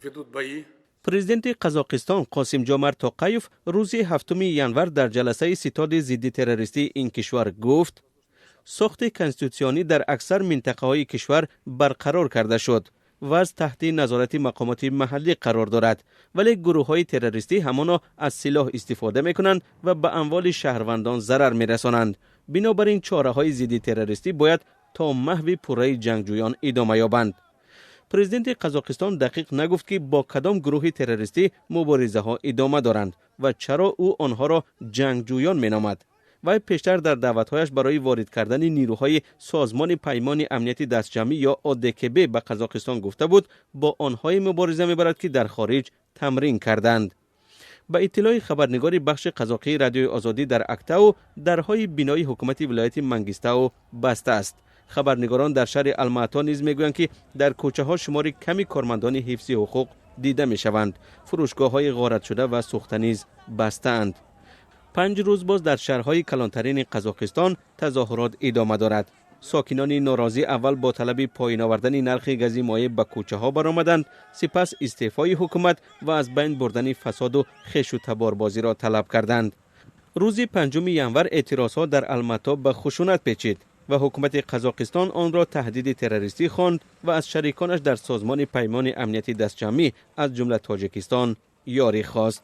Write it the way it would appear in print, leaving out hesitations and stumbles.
Ведут бои. Президенти Қазоқистон Қосимҷомарт Тоқаев рӯзи 7 январ дар ҷаласаи ситоди зидди террористии ин кишвар гуфт, сохти конститутсионӣ дар аксар минтақаҳои кишвар барқарор карда шуд, вазъ таҳти назорати мақомоти маҳаллӣ қарор дорад, вале гурӯҳҳои террористӣ ҳамоно аз силоҳ истифода мекунанд ва ба амволи шаҳрвандон зарар мерасонанд. Бинобар ин чораҳои зидди террористӣ бояд то маҳви пурраи ҷангҷӯён идома ёбанд. Президенти Қазоқистон дақиқ нагуфт, ки бо кадом гурӯҳи террористӣ муборизаҳо идома доранд ва чаро ӯ онҳоро ҷангҷӯён меномад. Вай пештар дар даъватҳояш барои ворид кардани нирӯҳои Созмони Паймони Амнияти Дастҷамъӣ ё ОДКБ ба Қазоқистон гуфта буд, бо онҳое мубориза мебарад, ки дар хориҷ тамрин карданд. Ба иттилои хабарнигори бахши қазоқии Радиои Озодӣ дар Актау, дарҳои бинои ҳукумати вилояти Мангистау баста аст. Хабарнигорон дар шаҳри Алмаато низ мегӯянд, ки дар кӯчаҳо шумори ками кормандони ҳифзи ҳуқуқ дида мешаванд. Фурӯшгоҳҳои ғоратшуда ва сӯхта низ бастаанд. 5 рӯз боз дар шаҳрҳои калонтарини Қазоқистон тазоҳурот идома дорад. Сокинони норозӣ аввал бо талаби поён овардани нархи гази моеъ ба кӯчаҳо баромаданд, сипас истеъфои ҳукумат ва аз байн бурдани фасоду хешу таборбозиро талаб карданд. Рӯзи 5 январ эътирозҳо дар Алмато ба хушунат печид ва ҳукумати Қазоқистон онро таҳдиди террористӣ хонд ва аз шариконаш дар Созмони Паймони Амнияти Дастҷамъӣ, аз ҷумла Тоҷикистон, ёрӣ хост.